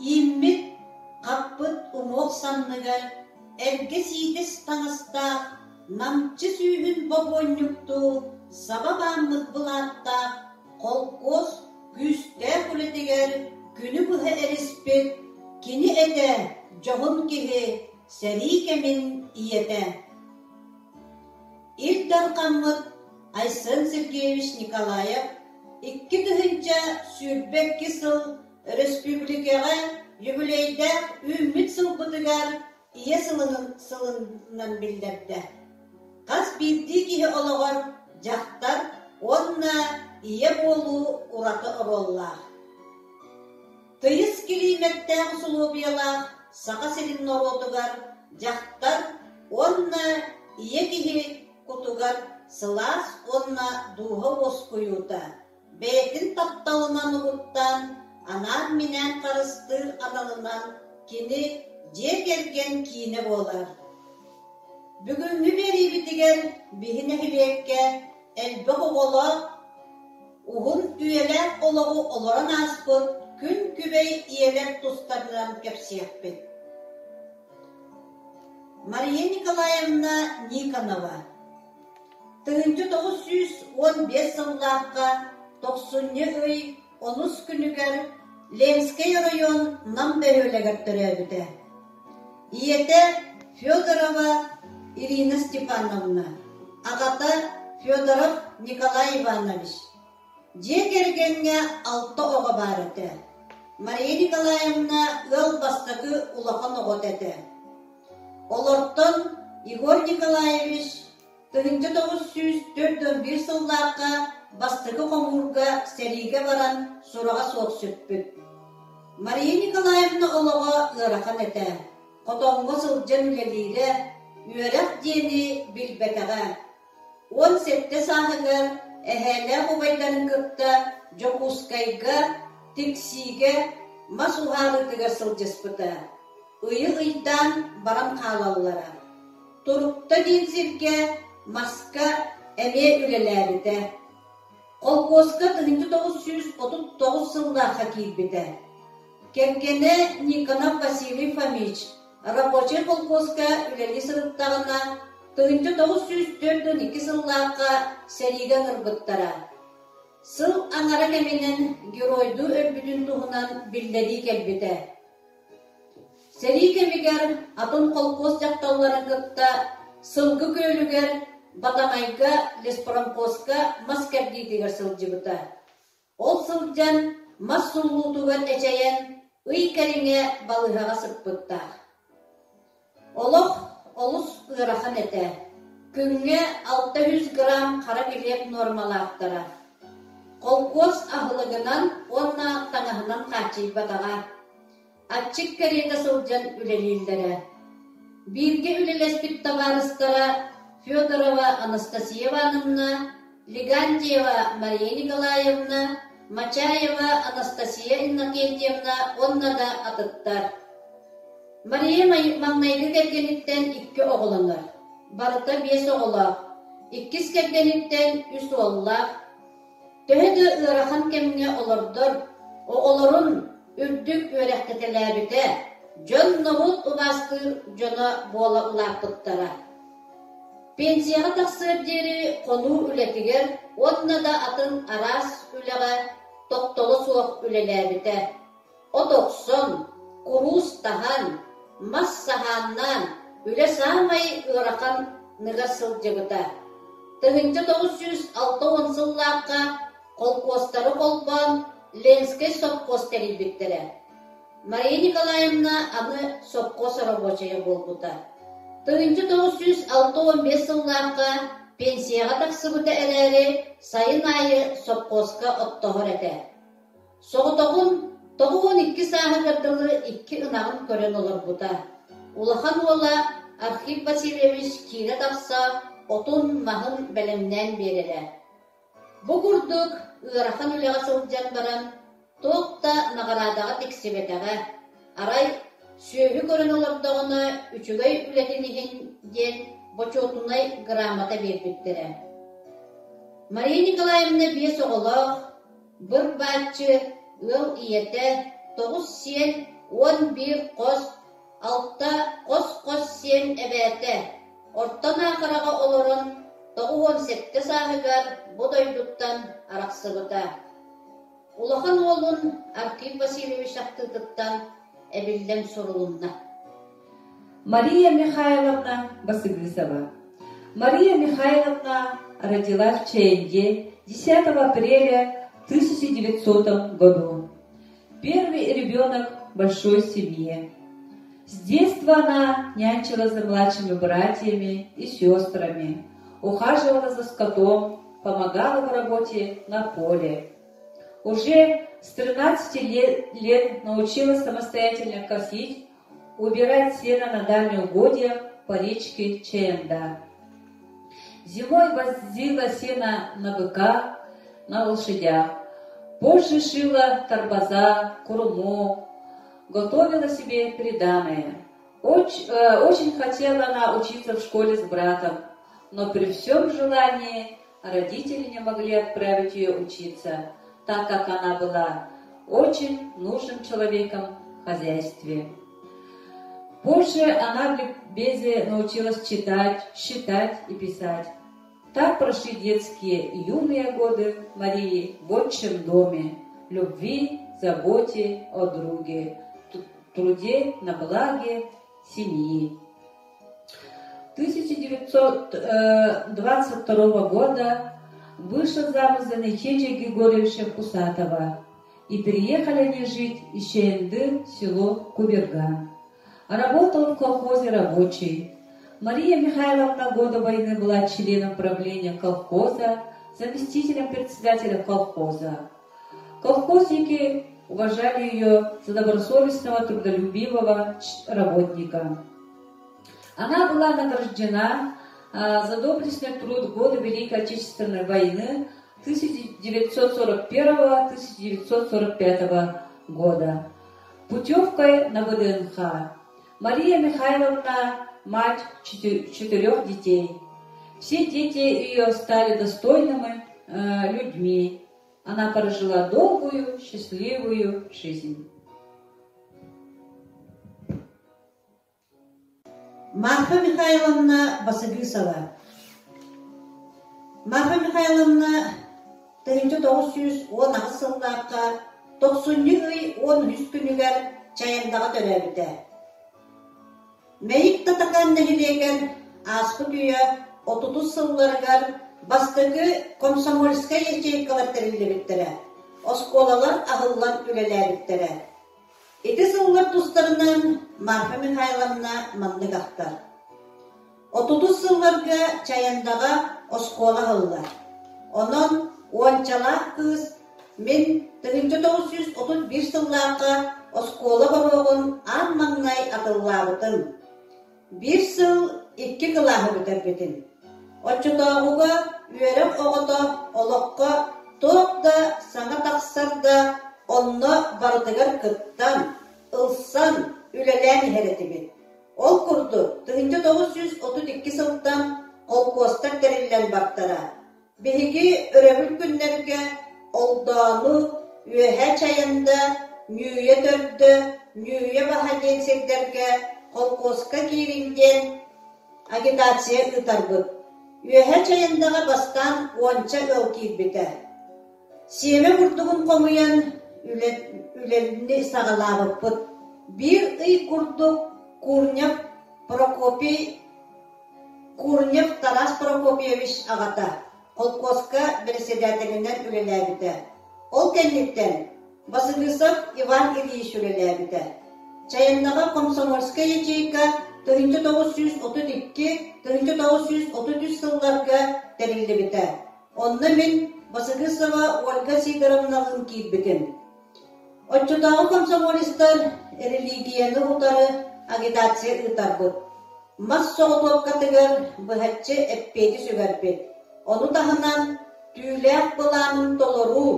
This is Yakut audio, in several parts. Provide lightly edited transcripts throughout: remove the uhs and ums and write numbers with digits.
Ииммит, хаппыт уҥуох санныгар эргэ сиидэс таҥастаах, намчы сүүһүн бобуонньуктуу саба бааммыт былааттаах холкуос күүстээх үлэтигэр күнү быһа эриспит кини этэ дьоһун киһи, сэрии кэмин ийэтэ. Ил Дархаммыт Айсен Сергеевич Николаев 2022 сыл өрөспүүбүлүкэҕэ юбилейдаах үүммүт сылбытыгар Ийэ сылынан сылынан биллэрдэ. Хас биирдии киһи олоҕор дьахтар уонна ийэ буолуу ураты оруоллаах. Тыйыс килиимэттээх усулуобуйалаах Саха сирин норуотугар дьахтар уонна ийэ киһи кутугар сылаас уонна дууһа уоскуйуута, бэйэтин тапталынан угуттаан, анаан-минээн харыстыыр аналынан кини дьиэ кэргэн киинэ буолар. Бүгүҥҥү биэриибитигэр биһи нэһилиэккэ элбэх оҕолоох, уһун үйэлээх олоҕу олорон ааспыт күн күбэй ийэлэр тустарынан кэпсиэхпит. Мария Николаевна Никонова 1915 сыллаахха тохсунньу ый онус күнүгэр Ленскэй оройуон Нам бөһүөлэгэр төрөөбүтэ. Ийэтэ Федорова Ирина Степановна, аҕата Федоров Николай Иванович. Дьиэ кэргэҥҥэ алта оҕо баар этэ. Мария Николаевна ыал бастакы улахан оҕото этэ. Олортон Егор Николаевич 1941 сыллаахха бастакы хомуурга сэриигэ баран сураҕа суох сүппүт. Мария Николаевна олоҕо ыарахан этэ, хотоҥҥо сылдьан үлэлиирэ, үөрэх диэни билбэтэҕэ. 17 сааһыгар эһээлээх убайдарын кытта Дьокуускайга, Тиксиигэ мас уһаарыытыгар сылдьыспыта. Ыйы ыйдаан баран хаалаллара. Турукта диэн сиргэ маска эмиэ үлэлээбитэ. Холкуоска 1939 сыллаахха киирбитэ. Кэргэнэ Никонов Василий Фомич рабочай холкуоска үлэлии сырыттаҕына 1942 сыллаахха сэриигэ ыҥырбыттара. Сыл аҥара кэминэн геройдуу өлбүтүн туһунан биллэрии кэлбитэ. Сэрии кэмигэр атын холкуос дьахталларын кытта Сылгы Күөлүгэр, Батамайга, леспромхозка мас кэрдиитигэр сылдьыбыта. Ол сылдьан мас суллуутугар эчэйэн, ый кэриҥэ балыыһаҕа сыппыттаах. Олох олус ыарахан этэ. Күҥҥэ 600 грамм хара килиэп нуормалаахтара. Холкуос аһылыгынан уонна таҥаһынан хааччыйбатаҕа. Аччык кэриэтэ сылдьан үлэлииллэрэ. Бииргэ үлэлэспит табаарыстара Федорова Анастасия Ивановна, Легантьева Мария Николаевна, Мачаева Анастасия Иннокентьевна уонна да атыттар. Мария маҥнайгы кэргэниттэн икки оҕолонор, барыта биэс оҕолоох, иккис кэргэниттэн үс уоллаах. Төһө да ыарахан кэмҥэ олордор, оҕолорун үрдүк үөрэхтэтэлээбитэ, дьон-норуот убаастыыр дьоно буола улааппыттара. Пенсияҕа тахсыар диэри хонуу үлэтигэр уонна да атын араас үлэҕэ тохтоло суох үлэлээбитэ. От охсон, куруус таһан, мас саһааннаан үлэ саамай ыараханыгар сылдьыбыта. 1960 сыллаахха холкуостары холбоон Ленскэй сопхуос тэрийбиттэрэ. Мария Николаевна аны сопхуос оробуочайа буолбута. 1965 сыллаахха пенсияҕа тахсыбыта эрээри, сайын аайы сопхуоска оттоһор этэ. Соҕотоҕун 92 сааһыгар дылы икки ынаҕын көрөн олорбута. Улахан уола Архип Васильевич киирэ-тахса отун-маһын бэлэмнээн биэрэрэ. Бу курдук ыарахан үлэҕэ сылдьан баран туох да наҕараадаҕа тиксибэтэҕэ, арай сүөһү көрөн олордоҕуна үчүгэй үлэтин иһин диэн бочуотунай грамота биэрбиттэрэ. Мария Николаевна биэс оҕолоох, Быр-бааччы ыал ийэтэ, тоҕус сиэн 11 хос, алта хос-хос сиэн эбээтэ, Орто Наахараҕа олорон 97 сааһыгар бу дойдуттан арахсыбыта. Улахан уолун Архип Васильевич ахтыытыттан эбиллэн сурулунна. Мария Михайловна Басыгысова Мария Михайловна родилась в Чаенде 10 апреля 1900 году. Первый ребенок в большой семье. С детства она нянчилась за младшими братьями и сестрами, ухаживала за скотом, помогала в работе на поле. Уже с 13 лет, лет научилась самостоятельно косить, убирать сено на дальних угодьях по речке Ченда. Зимой возила сено на быка, на лошадях. Позже шила торбоза, курму, готовила себе приданое. Очень, очень хотела она учиться в школе с братом, но при всем желании родители не могли отправить ее учиться, так как она была очень нужным человеком в хозяйстве. Позже она в Ликбезе научилась читать, считать и писать. Так прошли детские и юные годы Марии в отчим доме, любви, заботе о друге, труде на благе семьи. 1922 года вышла замуж за Нечеча Григорьевича Кусатова, и переехали они жить из Чаенды в село Куберган. Работал в колхозе рабочий. Мария Михайловна годы войны была членом правления колхоза, заместителем председателя колхоза. Колхозники уважали ее за добросовестного, трудолюбивого работника. Она была награждена за доблестный труд в годы Великой Отечественной войны 1941-1945 года путевкой на ВДНХ. Мария Михайловна – мать четырех детей. Все дети ее стали достойными людьми. Она прожила долгую, счастливую жизнь. Марфа Михайловна Басыгысова Марфа Михайловна 1918 сыллаахха тохсунньу ый 13 күнүгэр Чайандаҕа төрөөбүтэ. Мэйик Татакан нэһилиэгэр ааспыт үйэ отутус сылларыгар бастакы комсомольскай ячейкалар тэриллибиттэрэ, оскуолалар аһыллан үлэлээбиттэрэ. Ити сыллар тустарынан Марфа Михайловна маннык ахтар: Отутус сылларга Чайандаҕа оскуола аһыллар. Онон уончалаах кыыс мин 1931 сыллаахха оскуола боруогун аан маҥнай атыллаабытым. Биир сыл икки кылааһы бүтэрбитим. Оччотооҕуга үөрэх оҕото олоххо туох да саҥа тахсар да, онно барытыгар кыттан, ылсан, үлэлээн иһэр этибит. Ол курдук, 1932 сылтан холкуостар тэриллэн бартара. Биһиги өрөбүл күннэргэ Олдоону, Үөһэ Чайанда, Ньүүйэ төрдө, Ньүүйэ баһа диэн сирдэргэ холкуоска киириҥ диэн агитация ыытарбыт. Үөһэ Чайандаҕа бастаан уонча ыал киирбитэ. Сиэмэ бурдугун хомуйан үлэни саҕалаабыппыт. Биир ый курдук Курнев Прокопий Курнев Тарас Прокопьевич аҕата холкуоска бэрэссэдээтэлинэн үлэлээбитэ. Ол кэнниттэн Басыгысов Иван Ильич үлэлээбитэ. Чайаннаҕа комсомольскай ячейка 1932-1933 сылларга тэриллибитэ. Онно мин Басыгысова Ольга Сидоровналыын киирбитим. Оччотооҕу комсомолецтар религияны утары агитация ыытарбыт. Мас соҕотуопкатыгар быһаччы эппиэти сүгэрбит. Ону таһынан түүлээх былаанын толоруу,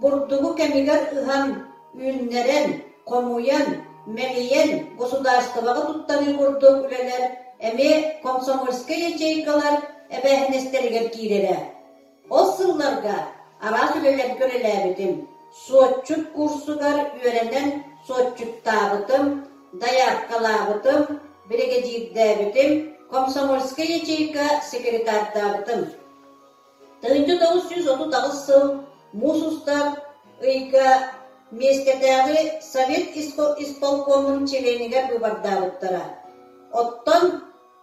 бурдугу кэмигэр ыһан, үүннэрэн, хомуйан, мэлийэн государствоҕа туттарыы курдук үлэлэр эмиэ комсомольскай ячейкалар эбээһинэстэригэр киирэрэ. Ол сылларга араас үлэлэргэ үлэлээбитим. Суотчут курсугар үөрэнэн суотчуттаабытым, дояркалаабытым, биригэдьиирдээбитим, комсомольскай ячейка секретардаабытым. 1938 сыл муус устар ыйга миэстэтээҕи Совет исполкомун чилиэнигэр быыбардаабыттара. Оттон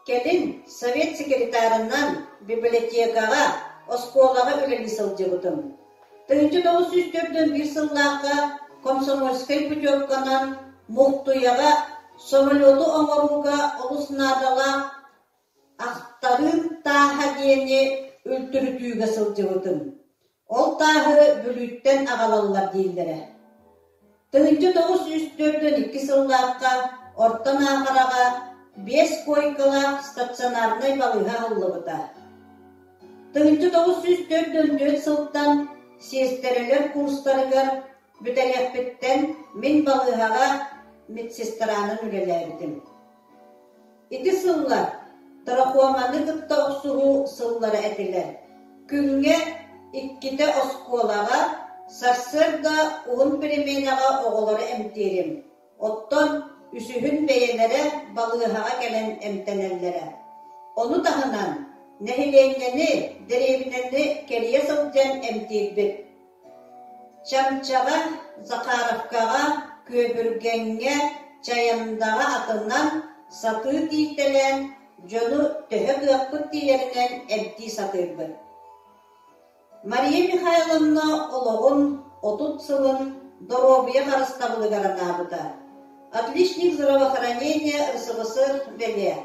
кэлин Совет секретарынан библиотекаҕа, оскуолаҕа үлэлии сылдьыбытым. 1941 сыллаахха комсомольскай путевканан Мухтуйаҕа самолету оҥорууга олус наадалаах Ахтарыым тааһа диэни үлтүрүтүүгэ сылдьыбытым. Ол тааһы Бүлүүттэн аҕалаллар дииллэрэ. 1942 сыллаахха Орто Наахараҕа биэс куойкалаах стационарнай балыыһа аһыллыбыта. 1944 сылтан сиэстэрэлэр курстарыгар бүтэриэхпиттэн мин балыыһаҕа медсестранан үлэлээбитим. Ити сыллар трахоманы кытта охсуһуу сыллара этилэр. Күҥҥэ иккитэ оскуолаҕа, сарсыарда уһун переменаҕа оҕолору эмтиирим. Оттон үсүһүн бэйэлэрэ балыыһаҕа кэлэн эмтэнэллэрэ. Ону таһынан нэһилиэнньэни, дэриэбинэни кэрийэ сылдьан эмтиирбит. Чамчаҕа, Захаровкаҕа, Күөбүргэҥҥэ, Чайандаҕа атынан сатыы тиийтэлээн, дьону төһө кыахпыт тиийэринэн эмтии сатыырбыт. Мария Михайловна олоҕун 30 сылын доруобуйа харыстабылыгар анаабыта. Отличник здравоохранения РСФСР бэлиэ.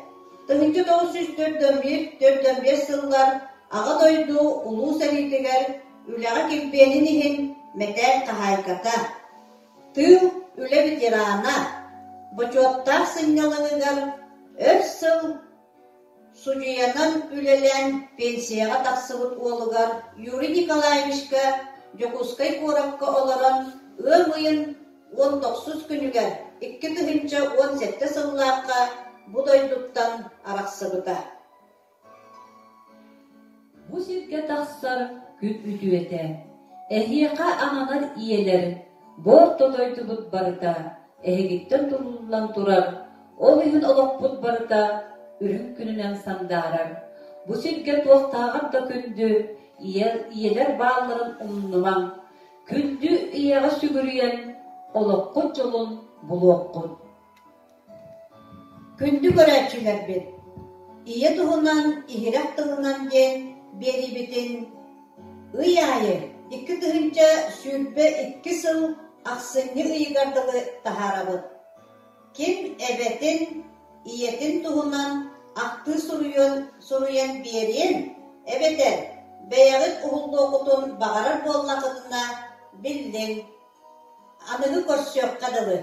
1941-45 сыллар Аҕа дойду Улуу сэриитигэр үлэҕэ килбиэнин иһин мэтээл хаһаайката, тыыл үлэ ветерана, бочуоттаах сынньалаҥыгар өр сыл судьуйанан үлэлээн пенсияҕа тахсыбыт уолугар Юрий Николаевичка Дьокуускай куоракка олорон ыам ыйын 19 күнүгэр 2017 сыллаахха бу дойдуттан арахсыбыта. Бу сиргэ тахсар күн үтүөтэ, эһиэхэ ананар ийэлэр, бу орто дойдубут барыта эһигиттэн тулуллан турар, ол иһин олохпут барыта үрүҥ күнүнэн сандаарар. Бу сиргэ туохтааҕар да күндү ийэ, ийэлэр баалларын умнумаҥ, күндү ийэҕэ сүгүрүйэн олоххут дьолун булуоххут. Күндү көрөөччүлэрбит, ийэ туһунан иһирэх тылынан диэн биэриибитин ый аайы 2022 сыл ахсынньы ыйыгар дылы таһаарабыт. Ким эбэтин, ийэтин туһунан ахтыы суруйуон суруйан биэриэн эбэтэр бэйэҕит уһуллуоххутун баҕарар буоллаххытына, биллиҥ. Аныгы көрсүөххэ дылы.